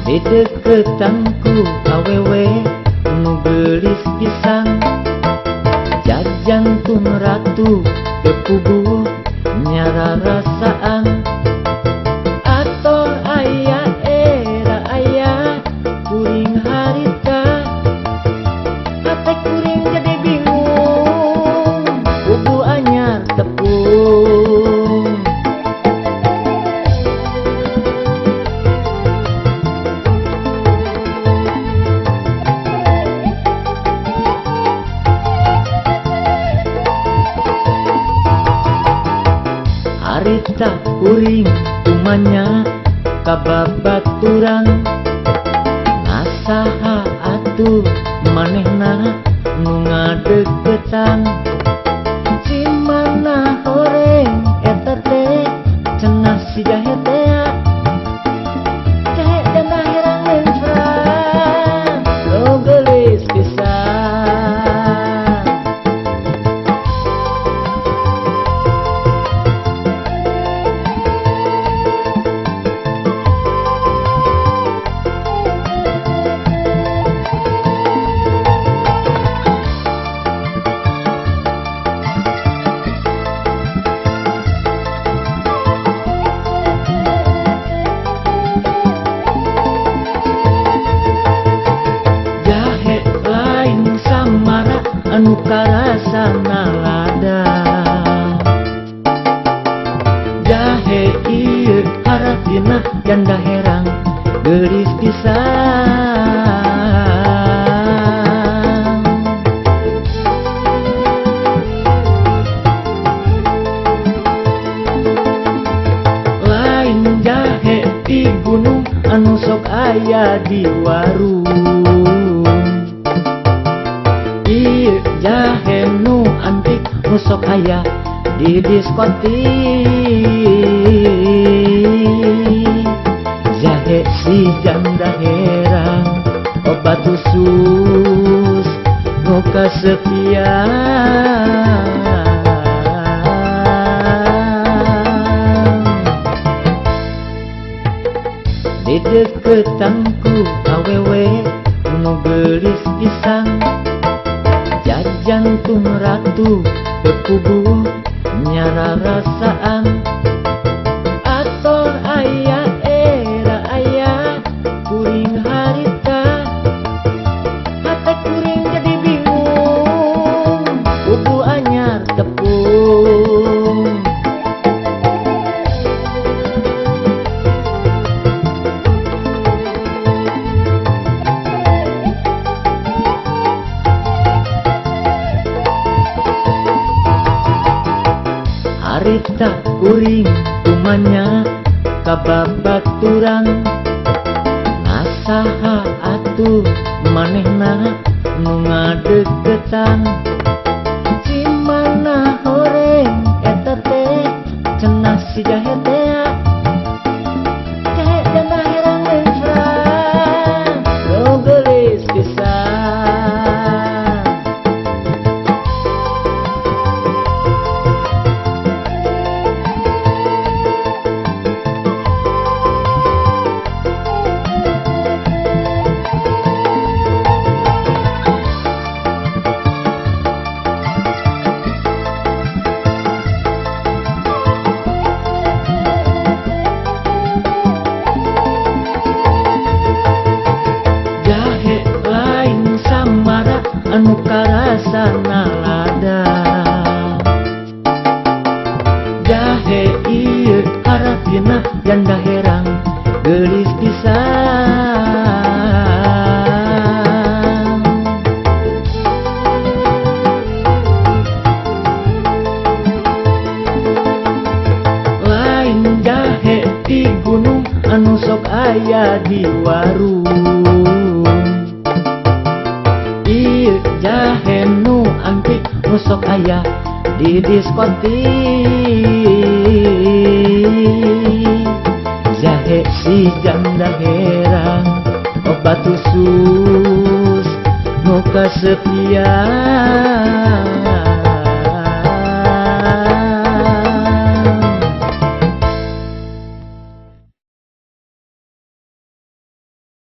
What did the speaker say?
Dideketanku awewe nu geulis pisan, jajantung ratu tepuguh nyararasaan. Ator aya era aya kuring harita, hate kuring jadi bingung kubu anyar tepung. Harita kuring tumanya kababaturan, nasaha atuh manehna nu ngadeukeutan. Cimana horeng eta teh cenah si jahe tea, jahe janda herang lentran nu geulis pisan. Anu karasa nalada jahe ieu hartina janda herang geulis pisan. Lain jahe di gunung anu sok aya di warung, jahe nu antik nu sok aya di diskotik. Jahe si janda herang obat usus nu kasepian. Dideketanku awewe nu geulis pisan, jajantung ratu tepuguh nyararasaan. Ator aya era aya kuring harita, hate kuring jadi bingung kubu anyar tepung. Harita kuring tumanya kababaturan, nasaha atuh manehna nu ngadeukeutan. Cimana horeng eta teh cenah si jahe tea, jahe janda herang lentran nu geulis pisan. Anu karasa nalada jahe ieu hartina janda herang geulis pisan. Lain jahe di gunung anu sok aya di warung, jahe nu antik nu sok aya di diskotik. Jahe si janda herang obat usus nu kasepian.